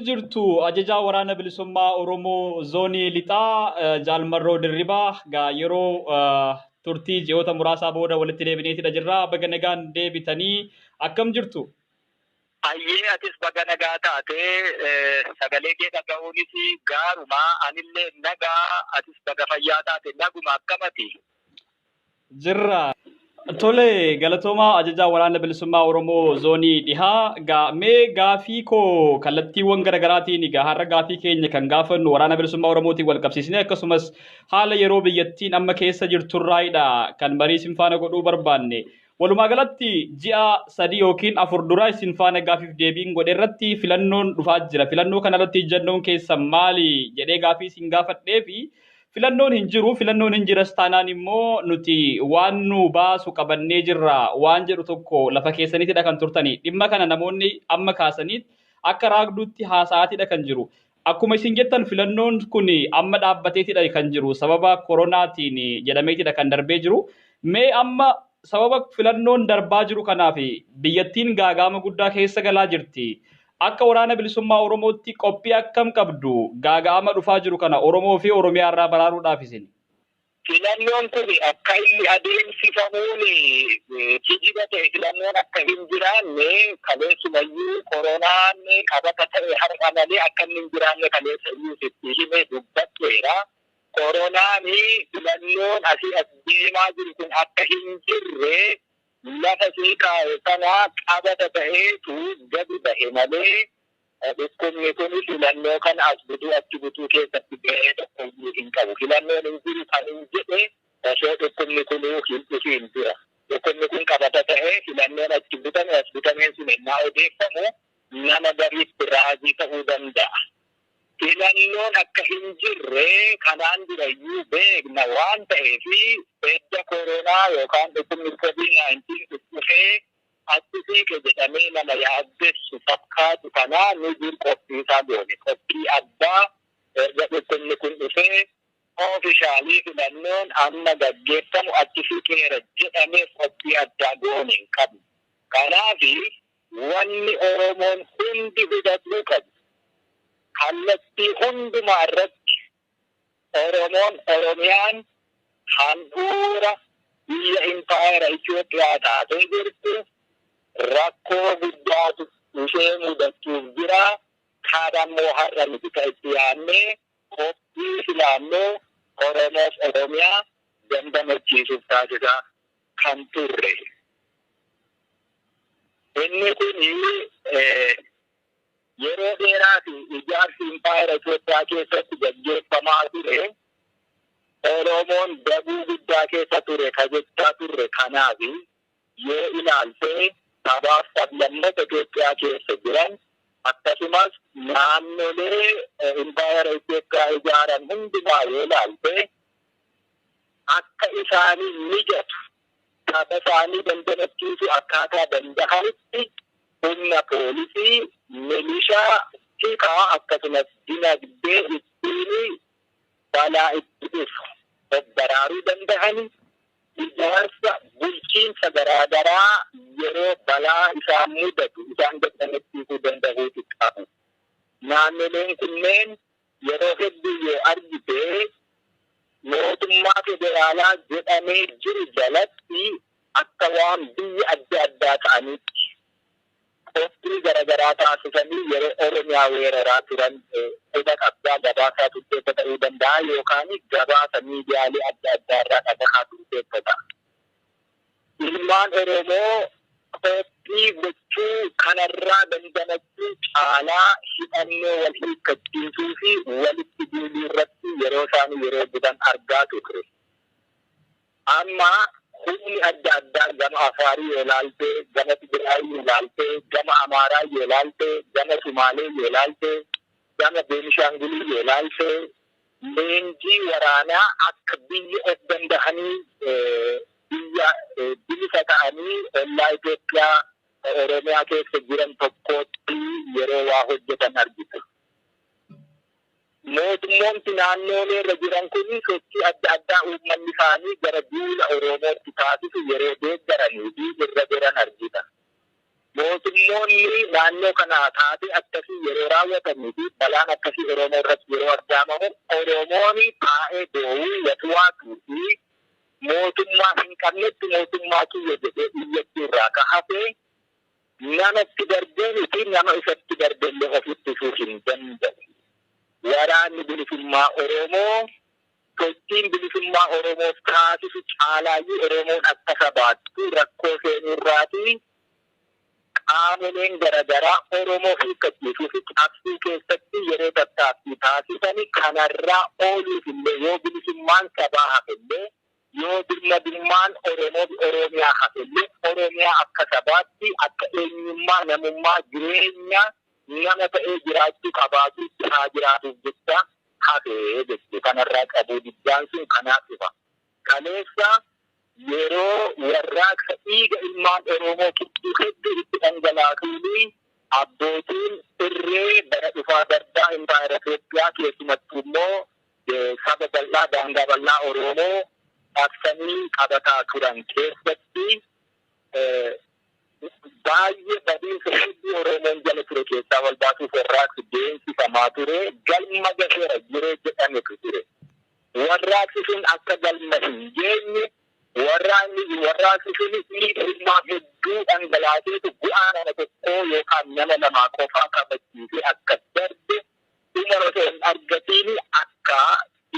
Jirtu ajajaa waraana bilisummaa Oromoo zoonii lixaa Jaal Marroo Dirribaa gaa yeroo turtii ji'oota muraasaa booda walitti deebineetidha jirra. Baga nagaan deebitanii, akkam jirtu? Ayyee, atis baga nagaa taatee. Sagalee kee dhaga'uunis gaaruma. Anillee nagaa, atis baga fayyaa taate. Naguma, akkamati? Jirra. Tole, galatoomaa ajajaa waraana bilisummaa Oromoo zoonii dhihaa. Gaa mee gaafii koo kallattiiwwan garaagaraatiin egaa har'a gaafii keenya kan gaafannu waraana bilisummaa Oromootiin wal qabsiisnee, akkasumas haala yeroo biyyattiin amma keessa jirturraayidha kan marii isin faana godhuu barbaanne. Walumaa galatti ji'a 3 yookiin 4 dura isin faana gaafiif deebiin godhe irratti filannoon dhufaa jira. Filannoo kanarratti ejjennoon keessan maali jedhee gaafii isin gaafadhee fi filannoon hin jiru, filannoon hin jiras taanaan immoo nuti waan nu baasu qabannee jirra waan jedhu tokko lafa keessaniitidha kan turtani. Dhimma kana namoonni amma kaasanii akka raagduutti haasa'aatidha kan jiru. Akkuma isin jettan filannoon kun amma dhaabbateetidha kan jiru, sababa koronaatiin jedhameetidha kan darbee jiru. Mee amma sababa filannoon darbaa jiru kanaaf biyyattiin gaagaama guddaa keessa galaa jirti. Akka waraana bilisummaa Oromootti qophii akkam qabdu gaaga'ama dhufaa jiru kana Oromoo fi Oromiyaa irraa baraaruudhaaf isin? Filannoon kun akka inni adeemsifamuun kijiba ta'e, filannoon akka hin jiraanne kaleessumayyuu, koronaan qabata ta'e har'a malee akka inni hin jiraanne kaleessa iyyuu sitti hime dubbadheera. Koronaan filannoon asii as deemaa jiru kun akka hin jirre lafa sii kaa'e sana qabata ta'eetu gadi bahe malee dhukkubni kun filannoo kana as butuu achi butuu keessatti gahee tokko iyyuu hin qabu. Filannoon hin jiru kan hin jedhe osoo dhukkubni kunuu hin dhufiin dura. Dhukkubni kun qabata ta'ee filannoon achi butame as butameen sun ennaa odeeffamu nama gariitti raajii ta'uu danda'a. Filannoon akka hin jirre kanaan durayyuu beekna waan ta'eef, edda koronaa yookaan dhukkubni COVID-19 dhufee achi siiqe jedhamee nama yaaddessu fakkaatu kanaa nu jir qophii isaa goone. Qophii addaa erga dhukkubni kun dhufee officially filannoon amma gaggeeffamu achi siqeera jedhamee qophii addaa goone hin qabnu. Kanaaf wanni Oromoon hundi hubachuu qabu, kallattii hundumaa irratti Oromoon, Oromiyaan handhuura biyya impaayera Itoophiyaa taatee jirtu, rakkoo guddaatu ishee mudachuuf jira. Kana immoo har'a miti kan itti yaadnee qophii filannoo Oromoof Oromiyaa dandamachiisuuf taasisaa kan turre. Inni kun yeroo dheeraa fi ijaarsi impaayera Itoophiyaa keessatti gaggeeffamaa ture Oromoon dabuu guddaa keessa ture ka jechaa turre. Kanaaf yoo ilaalte sabaaf sablammoota Itoophiyaa keessa jiran, akkasumas naannolee impaayera Itoophiyaa ijaaran hundumaa yoo ilaalte, akka isaanii mijatu, saba isaanii dandamachiisu akkaataa danda'anitti humna poolisii, milishaa, tikaa, akkasumas dinagdee ittiin balaa itti dhufu of baraaruu danda'ani, ijaarsa bulchiinsa garaagaraa yeroo balaa isaan mudatu isaan dandamachiisuu danda'uutu qabu. Naannoleen kunneen yeroo hedduu yoo argite mootummaa federaalaa jedhamee jiru jalatti akka waan biyya adda addaa ta'anitti qophii garaagaraa taasisanii yeroo Oromiyaa weeraraa turan quba qabdaa, gabaasaa turteessa ta'uu danda'a yookaan gabaasa miidiyaalee adda addaa irraa dhagahaa turteessa ta'a. Ilmaan Oromoo qophii gochuu kanarraa dandamachuu caalaa hidhannoo wal hiikkachiisuu fi walitti duuluu irratti yeroo isaanii yeroo guban argaa turre. Amma humni adda addaa gama Afaarii yoo ilaalte, gama Tigraayii yoo ilaalte, gama Amaaraa yoo ilaalte, gama Sumaalee yoo ilaalte, gama Beenishaangulii yoo ilaalte, leenjii waraanaa akka biyya of danda'anii, biyya bilisa ta'anii ollaa Itoophiyaa Oromiyaa keessa jiran tokkootti yeroo waa hojjetan argitu. Mootummoonni naannoolee irra jiran kun sochii adda addaa uummanni isaanii gara duula Oromootti taasisu yeroo deeggaranii fi irra jiran argita. Mootummoonni naannoo kana taatee akkasii yeroo raawwatanii fi balaan akkasii Oromoo irratti yeroo argaamamu, Oromoon taa'ee boo'uu, watwaatuu fi mootummaa hin qabnetti mootummaa kiyya jedhee iyyachuu irraa ka hafe, namatti darbee miti, nama isatti darbellee of ittisuu hin danda'u. Waraanni bilisummaa Oromoo, sochiin bilisummaa Oromoof taasisu caalaayyuu Oromoon akka sabaatti rakkoo seenurraatii qaamoleen garaagaraa Oromoo hiikkachiisuu fi cabsuu keessatti yeroo tattaaffii taasisan kanarraa ooluuf illee, yoo bilisummaan sabaa hafellee, yoo birmadummaan Oromoo fi Oromiyaa hafellee, Oromiyaa akka sabaatti, akka eenyummaa namummaa jireenya nama ta'ee jiraachuu qabaatu haa jiraatuuf jecha hafee jechuu kanarraa qabuu diddaan sun kanaaf dhufa. Kaleessa yeroo warraaqsa dhiiga ilmaan Oromoo kidduu hedduu itti dhangalaasuuni, abbootiin irree bara dhufaa darbaa impaayera Itoophiyaa, keessumattuu immoo saba bal'aa daangaa bal'aa Oromoo cabsanii qabataa turan keessatti, baay'ee badiinsa hedduu Oromoon jala ture keessaa wal baasuuf warraaqsi deemsifamaa ture, galma gaheera jiree jedhametu ture. Warraaqsi sun akka galma hin geenye, warraaqsi sun dhiiga ilmaa hedduu dhangalaaseetu bu'aa nama tokkoo yookaan nama lamaa qofaa kabachiisee akka darbe, dhuma osoo hin argatiin akka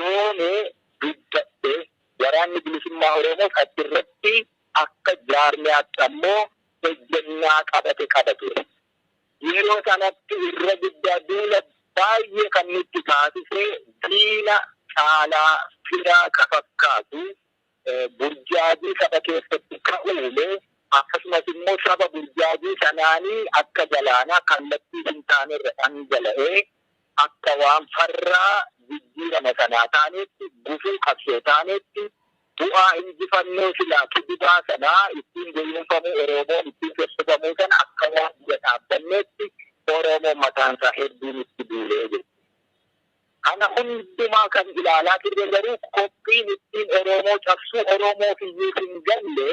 yoomee dubbadhe. Waraanni bilisummaa Oromoo achirratti akka jaarmiyaatti ammoo ejjennaa qabate qaba ture. Yeroo sanatti irra guddaa duula baay'ee kan nutti taasise, diina caalaa firaa ka fakkaatu burjaajii saba keessatti ka'uume, akkasumas immoo saba burjaajii sanaanii akka galaanaa kallattii hin taanerra dhangala'ee, akka waan farraa jijjiirama sanaa taanetti, gufuu qabsoo taanetti, bu'aa injifannoo silaa kijibaa sanaa ittiin goyoonfamuu, Oromoon ittiin sossofamuu sana akka waan biyya dhaabbanneetti Oromoon mataansaa hedduun itti duulee jiru. Kana hundumaa kan ilaalaa turre garuu qophiin ittiin Oromoo cabsuu Oromoof iyyuu hin galle,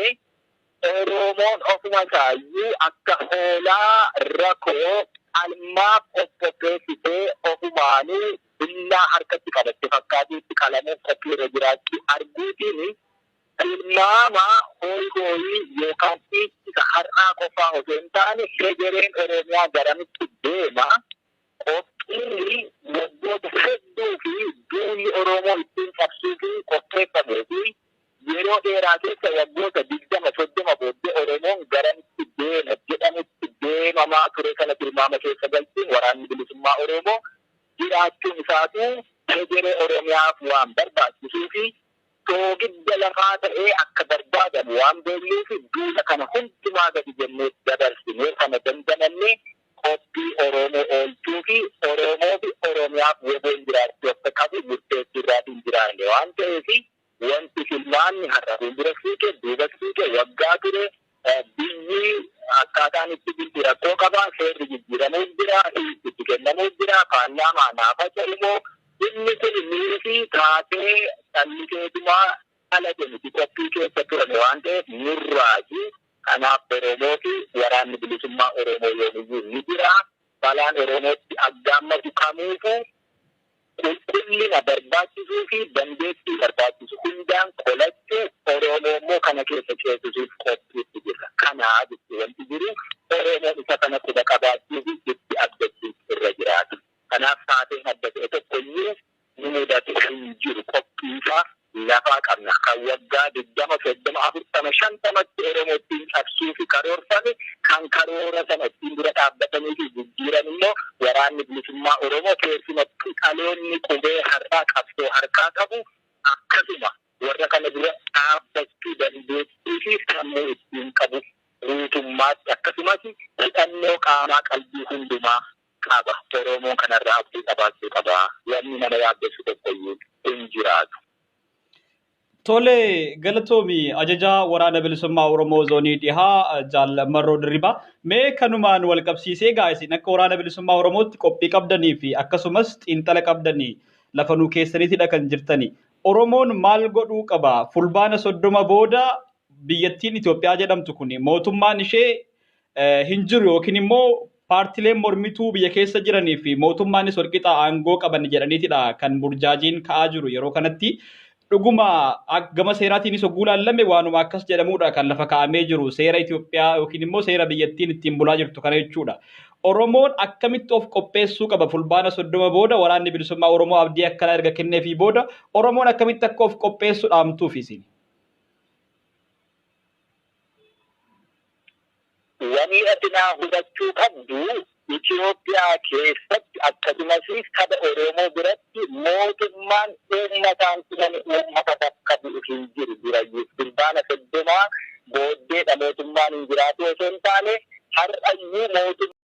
Oromoon ofuma isaayyuu akka hoolaa rakoo qalmaaf of qopheessitee ofumaanuu billaa harkatti qabatte fakkaatuutti qalamuuf qophii irra jiraachuu arguutiin, tilmaama hooyi hooyii yookaan dhiichisa har'aa qofaa osoo hin taane, hegereen Oromiyaa garamitti deema, qophiin waggoota hedduu fi duulli Oromoo ittiin cabsuu fi qopheeffamee fi yeroo dheeraa keessa waggoota 20, 30 booddee Oromoon garamitti deema jedhamutti deemamaa ture kana tilmaama keessa galchuun, waraanni bilisummaa Oromoo jiraachuun isaatu hegeree Oromiyaaf waan barbaachisuu fi soogidda lafaa ta'ee akka barbaadamu waan beeknuuf, duula kana hundumaa gadi jennee dabarsinee kana dandamannee qophii Oromoo oolchuu fi Oromoo fi Oromiyaaf WBOn jiraachuu akka qabu murteessuu irraatiin jiraanne waan ta'eef, wanti filmaanni har'a fuuldura fiige, duuba fiige, waggaa ture, biyyi akkaataan itti bultu rakkoo qaba, seerri jijjiiramuuf jira, itti kennamuuf jira, paarlaamaa naafa faca'umoo, inni kun miifi taatee calliseetumaa dhalate miti, qophii keessa turame waan ta'eef nurraaji. Kanaaf Oromoo fi waraanni bilisummaa Oromoo yoomiyyuu ni jira. Balaan Oromootti aggaammatu kamiifuu qulqullina barbaachisuu fi dandeettii barbaachisu hundaan qolachuu, Oromoo immoo kana keessa ceesisuuf qophiitti jirra. Kanaa jechuun wanti jiru Oromoon isa kana quba qabaachuu fi itti abdachuu irra jiraatu. Kanaaf taateen adda ta'e tokkoyyuu nu mudatu hin jiru. Qophiisaa lafaa qabna. Kan waggaa 20, 30, 40, 50tti Oromoo ittiin cabsuu fi karoorfame, kan karoora sana ittiin dura dhaabbatanii fi jijjiiran immoo waraanni bilisummaa Oromoo, keessumattuu dhaloonni qubee har'aa qabsoo harkaa qabu, akkasuma warra kana dura dhaabbachuu dandeettii fi sammuu ittiin qabu guutummaatti, akkasumas hidhannoo qaamaa qalbii hundumaa qaba. Oromoon kanarraa abdii qabaachuu qaba. Wanni nama yaaddessu tokkoyyuu hin jiraatu. Tole, galatoomi ajajaa waraana bilisummaa Oromoo zoonii dhihaa Jaal Marroo Dirribaa. Mee kanumaan wal qabsiisee egaa isin akka waraana bilisummaa Oromootti qophii qabdanii fi akkasumas xiinxala qabdanii lafa nuu keessaniitidha kan jirtani. Oromoon maal godhuu qaba? Fulbaana 30 booda biyyattiin Itoophiyaa jedhamtu kun mootummaan ishee hin jiru yookiin immoo paartileen mormituu biyya keessa jiranii fi mootummaanis walqixa aangoo qaban jedhaniitidha kan burjaajiin ka'aa jiru yeroo kanatti. Dhuguma gama seeraatiinis hogguu laallame waanuma akkas jedhamudha kan lafa kaa'amee jiru seera Itoophiyaa yookiin immoo seera biyyattiin ittiin bulaa jirtu kana jechuudha. Oromoon akkamitti of qopheessuu qaba Fulbaana 30 booda waraanni bilisummaa Oromoo abdii akkanaa erga kenneefii booda Oromoon akkamitti akka of qopheessu dhaamtuuf isin? Wanni ati naa hubachuu qabdu Itoophiyaa keessatti akkasumas saba Oromoo biratti mootummaan uummataan filame uummata bakka bu'u hin jiru durayyuu. Fulbaana 30 booddeedha mootummaan hin jiraatu osoo hin taane har'ayyuu mootummaa.